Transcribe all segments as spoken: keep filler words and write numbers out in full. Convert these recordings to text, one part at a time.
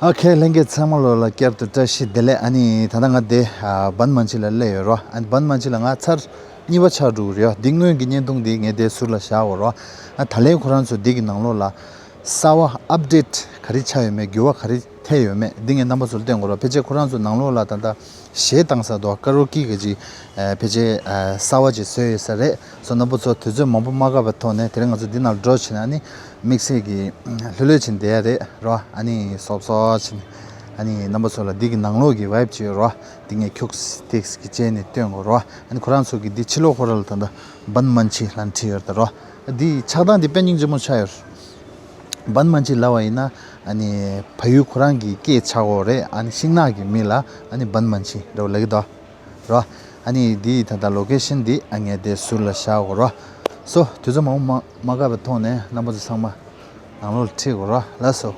ཨོ་ཁེ། ལྷན་རྒྱས་ཚང་མ་ལོ་ལ་བསྐྱར་དུ་བཀྲ་ཤིས་བདེ་ལེགས། ཨ་ནི་ད་ལྟ་ང་དེ་ཨ་བན་མན་ཆི་ལ་སླེབས་ཡོད་རོ། ཨ་ནི་བན་མན་ཆི་ལ་ང་ཚར་གཉིས་པ་ཆགས་འགྲོ་གི་རེད། འདི་སྔོན་གྱི་བརྙན་ཐུང་འདི་ངས་དེ་ཟུར་ལ་བཞག་ཡོད་རོ། ཨ་ད་ལན་ཁོ་རང་ཚོ་འདི་གི་ནང་ལོགས་ལ་གསར་བ་ཨབ་ཌེཊ་ག་རེ་ཆགས་ཡོད་མེད། འགྱུར་བ་ག་རེ་ཐེབས་ཡོད་མེད། འདི་ངས་རྣམ་པ་ཚོར་སྟོན་དགོས་རོ། ཕལ་ཆེར་ཁོ་རང་ཚོ་ནང་ལོགས་ལ་ད་ལྟ་གཞས་བཏང་ས་དོ། ཀ་རོ་ཀི་གི་ཅིག་ཨ་ཕལ་ཆེར་ཨ་གསར་བ་ཅིག་བཟོས་ཡོད་ས་རེད། སོ་རྣམ་པ་ཚོ་དུས་ཚོད་མང་པོ་མ་བཀག་པའི་ཐོག་ནས་དེ་རིང་ང་ཚོ་འདི་ནང་འགྲོ་ཕྱིན་ན་ནི་དམིགས་བསལ་གྱི་ལྷོད་ལྷོད་ཕྱིན་བསྡད་ཡ་རེད་རོ། ཨ་ནི་སོབ་སོབ་ཕྱིན། ཨ་ནི་རྣམ་པ་ཚོ་ལ་འདི་གི་ནང་ལོགས་ཀྱི་ཝའིབ་ཅིག་ཡོད་རོ། འདི་ངས་ཁྱུག་ཏིག་གི་བྱས་ནས་སྟོན་དགོས་རོ། ཨ་ནི་ཁོ་རང་ཚོ་གི་འདི་ཕྱི་ལོགས་ཁོ་ར་ལ་ད་ལྟ་བན་མན་ཆི་ལབ་བྲིས་ཡོད་རེད་ད་རོ། འདི་ཆགས་སྟངས་འདི་དཔེ་སྙིང་རྗེ་མོ་ཆགས་ཡོད་རེད། བན་མན་ཆི་ལབ་པ་ཡིན་ན་ཨ་ནི་ཕ་ཡུལ་ཁོ་རང་གི་སྐད་ཆགས་ཡོད་རེད། ཨ་ནི་ཤིང་ནགས་ཀྱི་མི་ལ་ཨ་ནི་བན་མན་ཆི་འདྲ་པོ་ལབ་ཀྱི་འདུག་རོ། ཨ་ནི་འདི་ད་ལྟ་ལོ་ཀེ་ཤན་འདི་ཨ་ངས་དེ་ཟུར་ལ་བཞག་གོ་རོ། སོ་དུས་ཚོད་མང་པོ་མ་མ་བཀག་པའི་ཐོག་ནས་རྣམ་པ་ཚོ་ཚང་མ་ནང་ལོགས་ལ་ཁྲིད་དགོས་རོ། ལགས་སོ།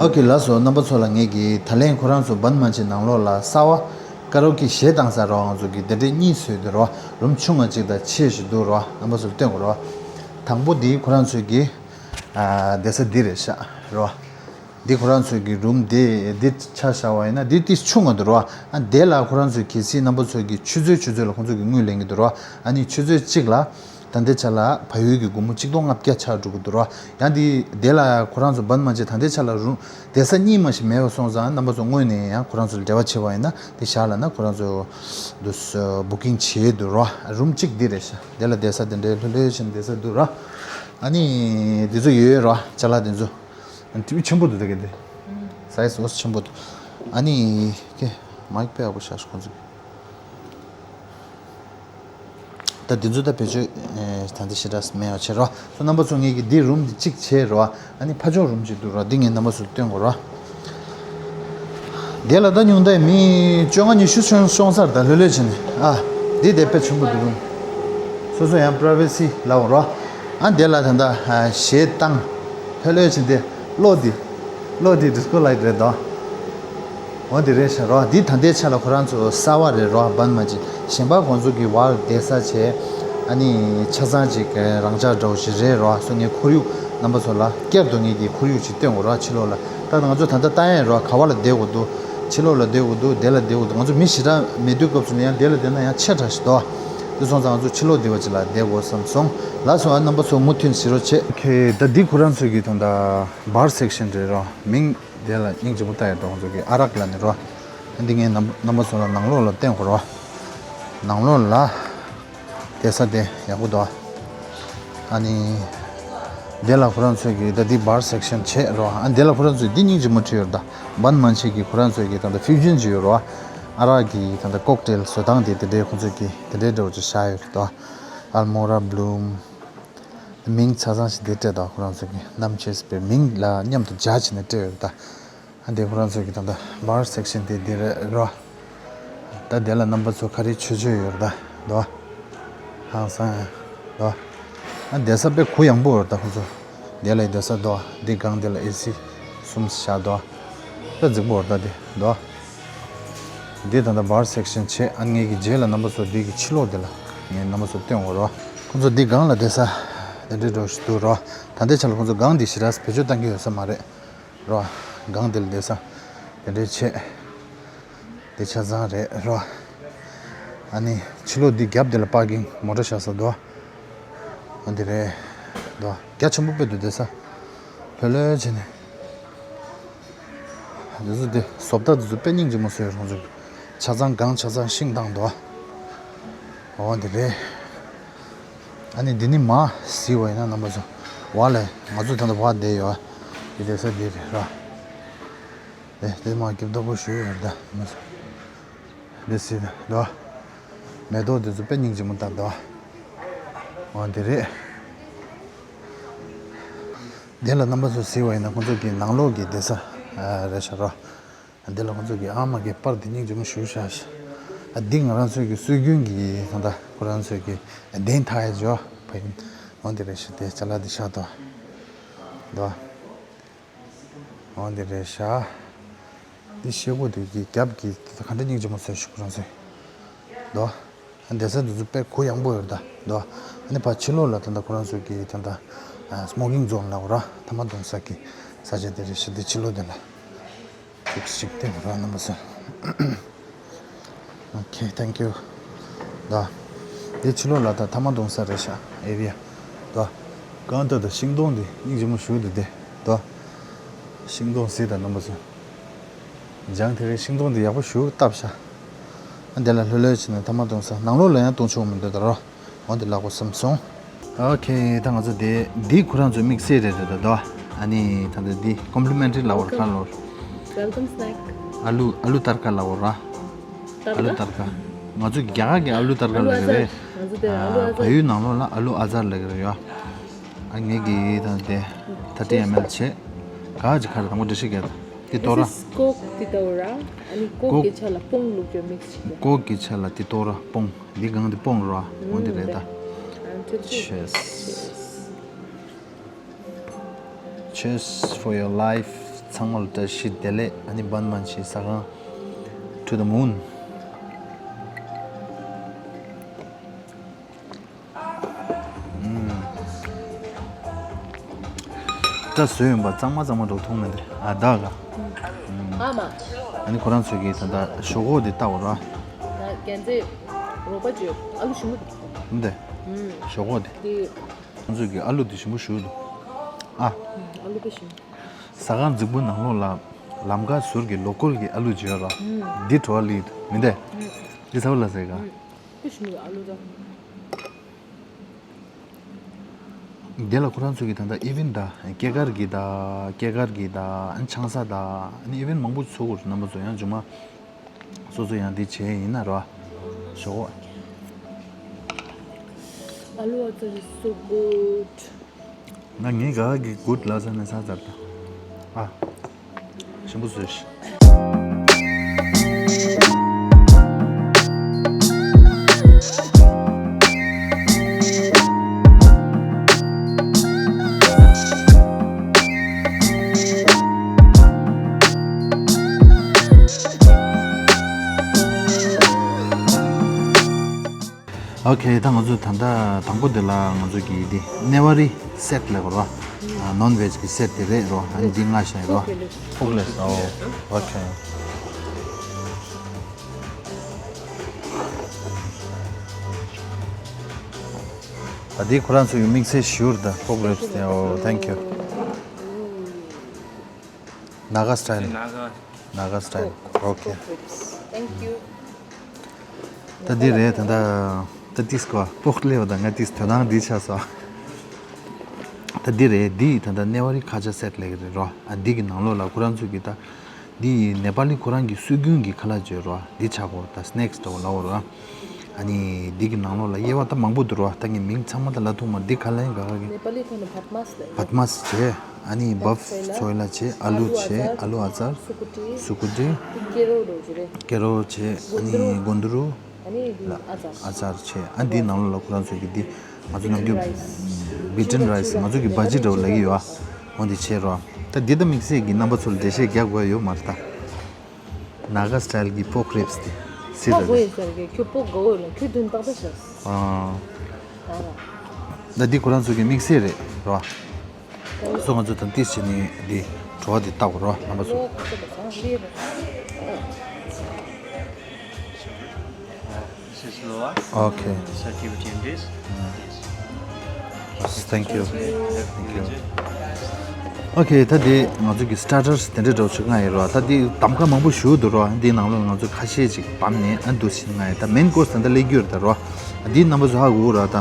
ཨོ་ཁེ། ལགས་སོ། རྣམ་པ་ཚོ་ལ་ངེད་ཀྱིས་ད་ལན་ཁོ་རང་ཚོ་བན་མན་ཆི་ནང་ལོགས་ལ་གསར་བ་ཀ་རོ་ཀི་གཞས་བཏང་ས་རོ། ང་ཚོ་གིས་དེ་འདྲའི་གཉིས་བཟོས་འདུག་རོ། རུམ་ཆུང་ང་གཅིག་དང་ཆེ་ཞིག་འདུག་རོ། རྣམ་པ་ཚོར་སྟོན་དགོས་རོ། དང་པོ་འདི་ཁོ་རང་ཚོས་ཀྱི་ཨ་བསྡད་ས་འདི་རེད་ཤག་རོ། འདི་ཁོ་རང་ཚོས་ཀྱི་རུམ་འདི་འདི་ཆ་བཞག་པ་ཡིན་ན་འདི་ཏིས་ཆུང་ང་འདུག་རོ། ཨ་འདི་ལ་ཁོ་རང་ཚོས་གལ་སྲིད་རྣམ་པ་ཚོས་ཀྱི་ཆུ་ཚོད་ཆུ་ཚོད་ལ་ཁོང་ཚོས་ཀྱི་དངུལ་ལེན་གྱི་འདུག་རོ། ཨ་ནི་ཆུ་ཚོད་གཅིག་ལ་ད་ལྟའི་ཆ་ལ་བལ་ཡུལ་གྱི་སྒོར་མོ་གཅིག་སྟོང་ལྔ་བརྒྱ་ཆགས་འགྲོ་གི་འདུག་རོ། ཡང་འདི་དེ་ལ་ཁོ་རང་ཚོ་བན་མན་ཆི་ད་ལྟའི་ཆ་ལ་རུམ་བསྡད་ས་གཉིས་མ་ཞིག་མེད་པ་སོང་ཙང་། རྣམ་པ་ཚོ་དངོས་ནས་ཡང་ཁོ་རང་ཚོ་ལ་འབྲེལ་བ་བྱེད་པ་ཡིན་ན་འདི་བཞག་ལབ་ན་ཁོ་རང་ཚོ་འདུག་སེ་བུ་ཀིང་བྱེད་འདུག་རོ། རུམ་གཅིག་འདི་རེད་ཤག། དེ་ལ་བསྡད་ས་དེ་འདྲའི་ལྷོད་ལྷོད་བྱས་ནས་བསྡད་ས་འདུག་རོ། ཨ་ནི་འདི་ཚོ་ཡོད་རོ། ཅ་ལག་འདི་ཚོ། ཨ་ནི་ཊི་ཝི་ཆེན་པོ་འདུག་ད་གི་འདི། སའི་ཛི་འོ་ཙམ་ཆེན་པོ་འདུག། ཨ་ནི་ཀེ་མའིག་དཔེ་ཡག་པོ་བཞག་ཤག་ཁོང་ཚོ། ད་འདི་ཚོ་ད་བེད་སྤྱོད་ཨེ་ད་འདི་ཞེ་དྲག་མེད་པ་བྱེད་རོ། སོ་རྣམ་པ་ཚོ་ངེད་ཀྱིས་འདི་རུམ་འདི་གཅིག་བྱས་རོ། ཨ་ནི་ཕ་ཇོ་རུམ་གཅིག་འདུག་རོ། འདི་ངས་རྣམ་པ་ཚོར་སྟོན་དགོས་རོ། དེ་ལ་ད་ཉུང་མཐའ་མི་བཅོ་ལྔ་ཉི་ཤུ་ཤོང་ཤོང་ས་རེད། ད་ལྷོད་ལྷོད་བྱས་ནས། ཨ་འདི་དེ་དཔེ་ཆེན་པོ་འདུག་རུམ། སོ་སོ་ཡང་པ་རའི་ཝེ་སི་ལབ་རོ། ཨ་འདི་ལ་ད་ལྟ་ཨ་གཞས་བཏང་། ལྷོད་ལྷོད་བྱས་ཏེ། གློག་འདི། གློག་འདི་ཌི་སི་ཀོ་ལའིཊ་རེད་དོ། འོ་འདི་རེད་ཤག་རོ། འདི་ད་ལྟའི་ཆ་ལ་ཁོ་རང་ཚོ་གསར་བ་རེད་རོ། བན་མན་ཆི། གཞན་པ་ཁོང་ཚོ་གི་བར་བསྡད་ས་བྱས། ཨ་ནི་ཆ་ཚང་ཅིག་རང་འཇགས་འདྲ་བོ་ཞིག་རེད་རོ། སོ་ངས་ཁོར་ཡུག་རྣམ་པ་ཚོ་ལ་བསྐྱར་དུ་ངེད་ཀྱིས་ཁོར་ཡུག་ཅིག་སྟོན་དགོས་རོ། ཕྱི་ལོགས་ལ། ད་ང་ཚོ་ད་ལྟ་ལྟ་ཡ་རོ། ག་བ་ལ་བསྡད་དགོས་འདུག། ཕྱི་ལོགས་ལ་བསྡད་དགོས་འདུག། དེ་ལ་བསྡད་དགོས་འདུག། ང་ཚོ་མི་ཞེ་དྲག་མེད་དུས་སྐབས་སུ་ནས་ཡང་དེ་ལ་བསྡད་ན་ཡང་ཆེ་དྲགས་ཤིག་འདུག། དེ་སོང་ཙང་ང་ཚོ་ཕྱི་ལོགས་སྡེ་བ་ཅིག་ལ་བསྡད་དགོས་བསམ་སོང་། ལགས་སོ། ཨ་རྣམ་པ་ཚོ་མུ་མཐུད་བྱེད་རོགས་བྱེད། ཨོ་ཁེ། ད་འདི་ཁོ་རང་ཚོའི་གི་ད་ལྟ་བར་སེག་ཤན་རེད་རོ། མིང་དེ་ལ་སྙིང་རྗེ་མོ་བཏགས་ཡོད་འགྲོ། ང་ཚོ་གི་ཨ་རག་ལབ་ནས་རོ། འདི་ངས་རྣམ་རྣམ་པ་ཚོ་ལ་ནང་ལོགས་ལ་བསྟན་དགོས་རོ། ནང་ལོགས་ལ་བསྡད་ས་དེ་ཡག་པོ་འདུག། ཨ་ནི་དེ་ལ་ཁོ་རང་ཚོས་གི་ད་འདི་བར་སེག་ཤན་བྱས་རོ། ཨ་དེ་ལ་ཁོ་རང་ཚོས་འདི་སྙིང་རྗེ་མོ་བྲིས་ཡོད་རེད། ད་བན་མན་ཆི་གི་ཁོ་རང་ཚོས་གི་ད་ལྟ་ཕིའུ་ཇན་བྱས་ཡོད་རོ། ཨ་རག་གི་ད་ལྟ་ཀོག་ཊེལ་བཟོ་སྟངས་དེ་དེ་འདྲའི་ཁོ་ཚོས་གི་དེ་འདྲའི་འདྲ་བོ་ཅིག་བཞག་ཡོད་རེད་དོ། ཨལ་མོ་ར་བླུམ། མིང་ཆ་ཚང་ཞིག་འདིར་སྤྲད་དང་། ཁོ་རང་ཚོ་གི་རྣམ་ཆས་པའི་མིང་ལ་མཉམ་དུ་སྦྱར་བྱས་ནས་སྤྲད་ཡོད་རེད་ད། ཨ་འདི་ཁོ་རང་ཚོ་གི་ད་ལྟ་བར་སེག་ཤན་དེ་འདི་རེད་རོ། ད་དེ་ལ་རྣམ་པ་ཚོ་ག་རེ་མཆོད་མཆོད་ཡོད་རེད་ད། དོ། ཧང་སང་། དོ། ཨ་བསྡད་ས་དཔེ་གུ་ཡངས་པོ་ཡོད་རེད་ད་ཁོ་ཚོ། དེ་ལ་བསྡད་ས་དོ། འདི་སྒང་དེ་ལ་ཨེ་སི་གསུམ་བཞག་དོ། དཔེ་རྫིག་པོ་ཡོད་རེད་ད་དེ་དོ། འདི་ད་ལྟ་བར་སེག་ཤན་བྱས། ཨ་ངེད་ཀྱི་རྗེས་ལ་རྣམ་པ་ཚོ་འདི་གི་ཕྱི་ལོགས་འདི་ལ་ངས་རྣམ་པ་ཚོ་སྟོན་དགོས་རོ། ཁོ་ཚོ་འདི་སྒང་ལ་བསྡད་ས་དེ་འདྲའི་འགྲོ་ཞིག་འདུག་རོ། ད་ལྟའི་ཆ་ལ་ཁོ་ཚོ་སྒང་འདི་ཞེ་དྲག་བེད་སྤྱོད་གཏང་གི་ཡོད་ས་མ་རེད་རོ། སྒང་འདི་ལ་བསྡད་ས་དེ་འདྲའི་བྱས། འདི་ཆ་ཚང་རེད་རོ། ཨ་ནི་ཕྱི་ལོགས་འདི་རྒྱབ་འདི་ལ་པར་ཀིང་མོ་ཊ་བཞག་ས་འདུག། ཨ་འདི་རེད་འདུག། རྒྱ་ཆེན་པོ་དཔེ་འདུག་བསྡད་ས། ལྷོད་ལྷོད་བྱས་ནས། འདི་ཚོ་འདི་བཟོ་ལྟ་འདི་ཚོ་དཔེ་སྙིང་རྗེ་མོ་བཟོས་ཡོད་རུང་ཚོ། ཆ་ཚང་སྒང་ཆ་ཚང་ཤིང་བཏང་འདུག། འོ་འདི་རེད། ཨ་ནི་འདི་ནི་མ་གཟིགས་པ་ཡིན་ན་རྣམ་པ་ཚོ། བ་ལས་ང་ཚོ་ད་ལྟ་བ་བསྡད་ཡོད། འདི་བསྡད་ས་འདི་རེད་ར། དེ་དེ་མ་སྐྱིད་མདོག་པོ་ཞུ་ཡོད་རེད་ད་རྣམ་པ་ཚོ། འདི་སྲིད་དོ། མེ་ཏོག་འདི་ཚོ་དཔེ་སྙིང་རྗེ་མོ་ལྟ་འདུག་འོ་འདི་རེད། འདི་ལ་རྣམ་པ་ཚོ་གཟིགས་པ་ཡིན་ན་ཁོང་ཚོ་གི་ནང་ལོགས་ཀྱི་བསྡད་ས་རེད་ཤག་ར། འདི་ལ་ཁོང་ཚོ་གི་ཨ་མ་གི་པར་འདི་སྙིང་རྗེ་མོ་ཞེ་པོ་ཤག་འདི་ང་རང་ཚོའི་གི་སྲོལ་རྒྱུན་གྱི་ད་ལྟ་ཁོ་རང་ཚོའི་གི་གདན་ཐ་ཡ་ཇོ་ཕ་ཡིན། འོ་འདི་རེད་ཤག་དེ་ཅ་ལག་འདི་ཤག་དོ། དོ། འོ་འདི་རེད་ཤག་འདི་ཤེལ་སྒོ་དེ་གི་རྒྱབ་ཀྱི་ད་ག་འདྲ་སྙིང་རྗེ་མོ་བཟོས་ཤག་ཁོ་རང་ཚོས། དོ། བསྡད་ས་འདི་ཚོ་དཔེ་གུ་ཡངས་པོ་ཡོད་རེད་ད། དོ། ཨ་ནི་ཕར་ཕྱི་ལོགས་ལ་ད་ལྟ་ཁོ་རང་ཚོ་གི་ད་ལྟ་ཨ་སྨོ་ཀིང་ཛོན་ལབ་དགོས་ར། ཐ་མག་བརྡུང་ས་གི་ས་ཆ་དེ་རེད་ཤག་འདི་ཕྱི་ལོགས་དེ་ལ་ཅིག་ཅིག་བལྟས་དགོས་ར་རྣམ་པ་ཚོ། Okay, thank you. དོ། འདི་ཕྱི་ལོགས་ལ་ད་ཐ་མག་བརྡུང་ས་རེད་ཤག་ཨེ་རི་ཡ། དོ། གང་ལྟར་ད་ཤིང་སྡོང་འདི་སྙིང་རྗེ་མོ་ཞེ་པོ་འདུག་སྟེ། དོ། ཤིང་སྡོང་གཟིགས་དང་རྣམ་པ་ཚོ། ལྗང་དེ་རིང་ཤིང་སྡོང་འདི་ཡག་པོ་ཞེ་པོ་བཏབ་ཤག་ཨ་འདི་ལ་ལྷོད་ལྷོད་བྱས་ནས་ཐ་མག་བརྡུང་ས། ནང་ལོགས་ལ་ཡང་བརྡུང་ཆོག་མི་འདུག་ད་རོ། འོ་འདི་ལགས་པོ་བསམ་སོང་། Okay, ད་ང་ཚོ་དེ་འདི་ཁོ་རང་ཚོའི་དམིགས་བསལ་རེད་རེད་ད་དོ། ཨ་ནི་ད་ལྟ་འདི་complimentary ལབ་དགོས་ར། ག་ལབ་དགོས་ར། Welcome snack. ཨ་ལུ་ཨ་ལུ་ཏར་ཀ་ལབ་དགོས་ར། ཨ་ལུ་ཏར་ཀ། ང་ཚོ་རྒྱ་གར་གྱི་ཨ་ལུ་ཏར་ཀ་ལབ་ཀྱི་རེད། ང་ཚོ་དེ་ཨ་ལུ་ཨ་ཨ་ཛར། བལ་ཡུལ་ནང་ལོགས་ལ་ཨ་ལུ་ཨ་ཛར་ལབ་ཀྱི་རེད་ཡ། ཨ་ངེད་ཀྱིས་ད་དེ་thirty ml བྱེད། ག་ཅིག་ཁ་རེད། དང་པོ་འགྲེལ་བཤད་རྒྱག་དང་། འདི་གཏོར་ར། This is Coke དེ་ལྟ་བུ་ར། ཨ་ནི་Coke Coke གི་ཆ་ལ་སྤོང་བླུགས་ཀྱང་མིག་སི་བྱེད་ཀྱང་། Coke གི་ཆ་ལ་འདི་གཏོར་ར་སྤོང་། འདི་གང་འདི་སྤོང་ར། འོ་འདི་རེད་ད། And to cheers. Cheers. Cheers for your life. ཚང་མ་ལ་བཀྲ་ཤིས་བདེ་ལེགས། ཨ་ནི་བན་མན་ཆི་ས་གང་། To the moon. ཨུམ། སྐྲ་བཟོས་ཡོང་པ་གཙང་མ་གཙང་མ་འགྲོ་མཐོང་མེད་དེ། ཨ་ད་ག་ཨ་མ། ཨ་ནི་ཁོ་རང་ཚོས་ཀྱིས་ད་ལྟ་ཞོག་ཁོག་དེ་བཏགས་པ་ར། ད་རྒྱན་རྩེ་རོགས་པ་བྱོས། ཨ་ལུ་ཞིམ་པོ་འདུག་འདི་ཞོག་ཁོག་དེ། དེ་ཁོ་ཚོས་ཀྱིས་ཨ་ལུ་དེ་ཞིམ་པོ་ཞུ་འདུག་ཨ། ཨ་ལུ་དཔེ་ཞིམ། ཟ་ཁང་རྫིག་པོ་ནང་ལོགས་ལ་ལམ་ཁ་ཟུར་གྱི་ལོ་ཀལ་གྱི་ཨ་ལུ་བྱོས་ར། འདི་བྲོ་བ་ལི་མི་འདི། འདི་ཚ་བོ་ལ་ཟེར་ག་དཔེ་ཞིམ་པོ་འདུག་ཨ་ལུ་ད། དེ་ལ་ཁོ་རང་ཚོ་གི་ད་ལྟ་ཨི་ཝེན་ད་སྐྱེས་སྐར་གི་ད་སྐྱེས་སྐར་གི་ད་ཨ་ནི་ཆང་ས་ད་ཨ་ནི་ཨི་ཝེན་མང་པོ་ཚུགས་ཀྱི་རེད། རྣམ་པ་ཚོ་ཡང་མཇུག་མ་སོ་སོ་ཡང་འདི་བྱས་ཡིན་ན་རོ། ཞོག་ཨ་ལུ་ཨ་ཙི་is so good. ང་ངའི་ག་གི་good ལ་ཟ་ནས་ཟ་ཚར་ད། ཨ། ཞིམ་པོ་བཟོས་ཤིག Okay, ད་ང་ཚོ་ད་ལྟ་དང་པོ་དེ་ལ་ང་ཚོ་གི་འདི་ནེ་ཝ་རི་སེ་ཊི་ལབ་དགོས་རེད་པ། ནོན་ཝེཇ་གི་སེ་ཊི་དེ་རེད་རོ། ཨ་ནི་འདི་ལྔ་ཤ་ཡིན་རོ། ཕོག་ལེབ་སི། ཨོ། Okay. ད་འདི་ཁོ་རང་ཚོ་ཡི་དམིགས་བསལ་ཞུ་རེད་ད། ཕོག་ལེབ་སི་དེ། ཨོ། Thank you. Naga style. Naga. Naga style. Okay. Thank you. ད་འདི་རེད་ད་ད། ད་ཏིས་ཀོ་ཕོག་ལེབ་ད་ང་ཏིས་དོ་སྣང་འདི་ཆགས་སོང་། ད་འདི་རེད། འདི་ད་ད་ནེ་ཝ་རི་ཁ་ཆ་སེ་ཊི་ལབ་ཀྱི་རེད་རོ། ཨ་འདི་གི་ནང་ལོགས་ལ་ཁོ་རང་ཚོ་གི་ད་འདི་ནེ་པ་ལི་ཁོ་རང་གི་སྲོལ་རྒྱུན་གྱི་ཁ་ལག་བརྗོད་རོ། འདི་ཆགས་གོ་ད་སི་ནེག་སི་འདྲ་བོ་ལབ་དགོས་རོ། ཨ་ནི་འདི་གི་ནང་ལོགས་ལ་དབྱེ་བ་ད་མང་པོ་འདུག་རོ། ད་ངས་མིང་ཚང་མ་ད་ལབ་ཐུབ་མ། འདི་ག་ལ་ཡིན་ག་ག་གི། ནེ་པ་ལི་ཐོག་ནས་བད་མཱས་ལབ། བད་མཱས་བྱས། ཨ་ནི་བབ་ཚོ་ཡ་ལ་བྱས། ཨ་ལུ་བྱས། ཨ་ལུ་ཨ་ཙར། སུ་ཀུ་ཊི། སུ་ཀུ་ཊི། ཀེ་རོ་རོ་བྱས་རེད། ཀེ་རོ་བྱས། ཨ་ནི་གོན་དུ་རུ། ཨ་ནི་ཨ་ཙར། ཨ་ཙར་བྱས། ཨ་འདི་ནང་ལོགས་ལ་ཁོ་རང་ཚོ་གི་འདི་ང་ཚོ་ནམ་རྒྱུན་བི་ཊན་རའི་སི། ང་ཚོ་གི་བ་ཇི་འདྲ་བོ་ལབ་ཀྱི་ཡོད་ཨ། འོ་འདི་བྱས་རོ། ད་འདི་ད་དམིགས་བསལ་གྱི་རྣམ་པ་ཚོ་ལ་འགྲེལ་བཤད་རྒྱག་དགོས་ཡོད་མ་རེད་ད། ནཱ་ག་སི་ཊའིལ་གྱི་པོག་རིབ་སི་དེ་སི་ད་དེ། ཁྱོད་པོག་དགའ་བོ་ཡོད་ལ་ཁྱོད་དུན་ཏག་ཏག་བྱས། ཨ། ད་འདི་ཁོ་རང་ཚོ་གི་དམིགས་བསལ་རེད་རོ། སོ་ང་ཚོ་དང་ཏིས་བྱས་ནས་འདི་བྲོ་བ་འདི་བཏགས་པ་རོ། རྣམ་པ་ཚོ། This is lower. Okay. So keep it in this. Thank you. Thank you. Okay, ད་དེ་ང་ཚོ་གི་སི་ཊར་ཊར་སི་དེ་འདྲ་འདྲ་བོ་ཅིག་མངགས་ཡོད་རོ། ད་དེ་གདམ་ཁ་མང་པོ་ཞིག་འདུག་རོ། འདིའི་ནང་ལོགས་ང་ཚོ་ཁ་ཤས་ཅིག་བབས་ནས་ཨ་འདུག་སེ་མངགས་ཡོད། ད་མེན་ཀོར་སི་ད་ལྟ་སླེབས་ཀྱི་ཡོད་རེད་ད་རོ། འདིའི་རྣམ་པ་ཚོ་ཧ་གོ་གི་རེད་ད།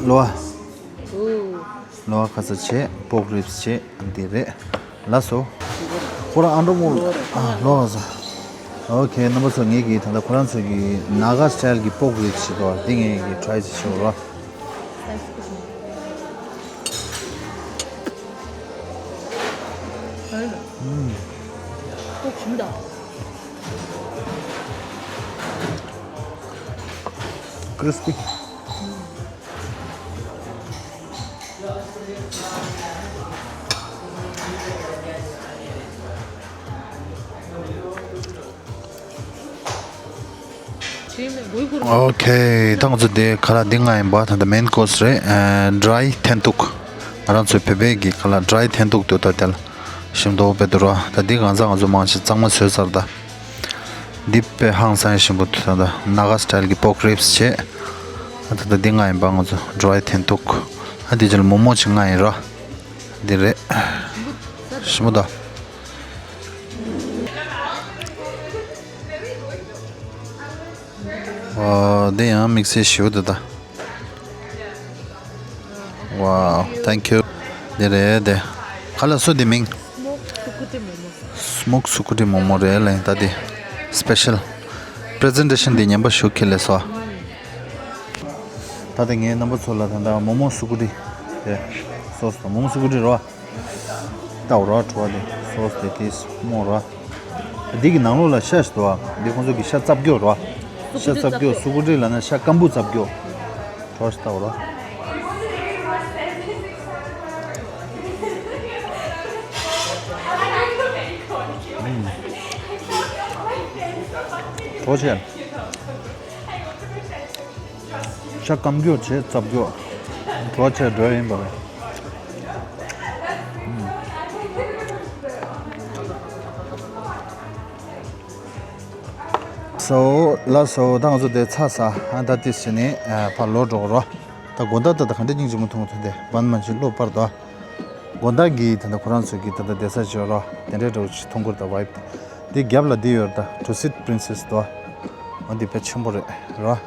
ལོ། ལོ་ཁ་ས་བྱས། པོག་རིབ་སི་བྱས། འདི་རེད། ལགས་སོ། ཁོ་རང་ཨ་འགྲོ་མོ། ཨ་ལོ་ཁ་ས། ཨོ་ཁེ། རྣམ་པ་ཚོ། ངེད་ཀྱིས་ད་ལྟ་ཁོ་རང་ཚོ་གི་ནཱ་ག་སི་ཊལ་གྱི་པོག་རིབ་སི་ཞིག་འདུག་འདི་ངེད་ཀྱིས་ཊི་རའི་ཅིག་ཞུ་རོགས། ཨུམ། པོག་ཞིམ་དང་། ཀི་རི་སི་པི། ཨོ་ཁེ། ད་ང་ཚོ་དེ་ཁ་ལག་འདི་ང་ཡིན་པ། ད་ལྟ་མེན་ཀོ་སི་རེད། ཨ་ཌི་རའི་ཐན་ཐུག་ང་རང་ཚོའི་བོད་པའི་གི་ཁ་ལག་ཌི་རའི་ཐན་ཐུག་འདུག་ད་དེ་ལ་ཞིམ་མདོག་དཔེ་འདུག་ར། ད་འདི་གང་ཚ་ང་ཚོ་མང་ཆེ་གཙང་མ་བཟོས་ཚར། ད་འདི་དཔེ་ཧང་སང་ཞིམ་པོ་འདུག་ད་ད་ནཱ་ག་སི་ཊལ་གྱི་པོག་རིབ་སི་བྱས། ད་ད་འདི་ང་ཡིན་པ། ང་ཚོ་ཌི་རའི་ཐན་ཐུག་ཨ་འདི་ཅི་ལ་མོག་མོག་ཅིག་ང་ཡིན་ར། འདི་རེད། ཞིམ་པོ་འདུག་ཨོ། འདི་ཡང་དམིགས་བསལ་ཞིམ་པོ་འདུག་ད། Wow, thank you. འདི་རེད་དེ། ག་ལ་སུ་འདི་མིང་། སི་མོག་སུ་ཀུ་ཊི་མོག་མོག་རེད་ལེ། ད་འདི་སི་པེ་ཤལ་པི་རི་ཛེན་ཊེ་ཤན་འདི་ཉན་པ་ཞུ་ཁེ་ལེ་སོ། ད་ལྟ་ངས་རྣམ་པ་ཚོ་ལ་ད་ལྟ་མོག་མོག་སུ་ཀུ་ཊི་དེ་སོ་སོ་དང་མོག་མོག་སུ་ཀུ་ཊི་རོ། ལྟ་བ་རོ། བྲོ་བ་དེ་སོ་སོ་དེ་དེ་སྨོ་རོ། འདི་གི་ནང་ལོགས་ལ་ཤ་ཞིག་འདུག་བ། འདི་ཁོང་ཚོ་གི་ཤ་རྩབ་རྒྱོ་རོ། ཤ་རྩབ་རྒྱོ། སུ་ཀུ་ཊི་ལབ་ན་ཤ་སྐམ་པོ་རྩབ་རྒྱོ། བྲོ་བ་ཞིག་ལྟ་བ་རོ། ཨུམ། བྲོ་བྱས། ཤ་སྐམ་རྒྱུ་བྱས་རྩབ་རྒྱུ། བྲོ་བྱས་འགྲོ་ཡིན་པ་རེད། སོ། ལགས་སོ། ད་ང་ཚོ་དེ་ཚ་ས་ཨ་ད་ཏི་སི་ནས་ཕར་ལོག་འགྲོ་གི་རོ། ད་དགོང་དག་ད་ད་ག་འདྲ་སྙིང་རྗེ་མོ་མཐོང་གི་ཐོན་ཏེ་བན་མ་ཆི་བློ་སྤར་དོ། དགོང་དག་གི་ད་ལྟ་ཁོ་རང་ཚོ་གི་ད་ལྟ་བསྡད་ས་ཅིག་ཡོད་རོ། དེ་འདྲའི་འདྲ་བོ་ཅིག་མཐོང་གི་རེད། ད་ཝའིབ་དེ། འདི་རྒྱབ་ལ་འདི་ཡོད་རེད། ད་ཊུ་སིཊ་པི་རིན་སེ་སི་དོ། འོ་འདི་དཔེ་ཆེན་པོ་རེད་རོ།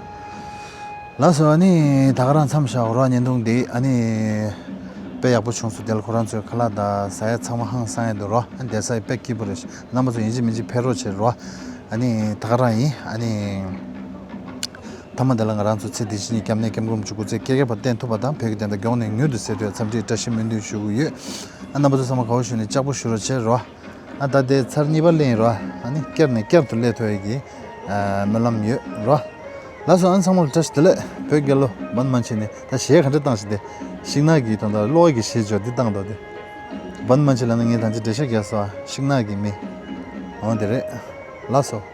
ལགས་སོ། ཨ་ནི་ད་ག་རང་མཚམས་བཞག་རོ། བརྙན་ཐུང་འདི་ཨ་ནི་དཔེ་ཡག་པོ་བྱུང་སོང་། དེ་ལ་ཁོ་རང་ཚོའི་ཁ་ལག་དང་ཟ་ཡ་ཚང་མ་ཧང་སང་ཡ་འདུག་རོ། ཨ་ནི་བསྡད་ས་ཡི་དཔེ་སྐྱིད་པོ་རེད། རྣམ་པ་ཚོ་ཡིན་གཅིག་མིན་གཅིག་ཕེབས་རོགས་བྱེད་རོ། ཨ་ནི་ད་ག་རང་ཡིན། ཨ་ནི། མཐའ་མ་དེ་ལ་ང་རང་ཚོ་ཚེ་འདི་ཕྱི་གཉིས་སྐྱབས་གནས་སྐྱབས་མགོན་རིན་པོ་ཆེ་སྐུ་ཚེ་བསྐལ་བརྒྱའི་བར་བརྟན་ཐུབ་པ་དང་། བོད་ཀྱི་བདེན་མཐའ་མགྱོགས་ནས་མྱུར་དུ་གསལ་ཐུབ་ཡ་འཚམས་འདྲིའི་བཀྲ་ཤིས་སྨོན་འདུན་ཞུ་གི་ཡོད། ཨ་རྣམ་པ་ཚོ་ཚང་མ་དགའ་བོ་ཞུ་ནས་ལྕགས་པོ་ཞུ་རོགས་བྱེད་རོ། ཨ་ད་ལྟའི་ཚར་གཉིས་པ་སླེབས་ཡིན་རོ། ཨ་ནི་བསྐྱར་ནས་བསྐྱར་དུ་སླེབས་ཐུབ་ཡ་གི་ཨ་སྨོན་ལམ་ཡོད་རོ། ལགས་སོ། ཨ་ཚང་མ་ལ་བཀྲ་ཤིས་བདེ་ལེགས། བོད་རྒྱལ་ལོ། བན་མ་ཆི་ནས་ད་གཞས་ག་འདྲ་བཏང་ཞིག་དེ། ཤིང་ནགས་ཀྱི་དོན་དག་གློག་གི་གཞས་འཇོག་འདི་བཏང་འདུག་དེ། བན་མ་ཆི་ལབ་ན་ངས་ད་ཅི་འགྲེལ་བཤད་རྒྱག་སོ། ཤིང་ནགས་ཀྱི་མི། འོ་དེ་རེད། ལགས་སོ།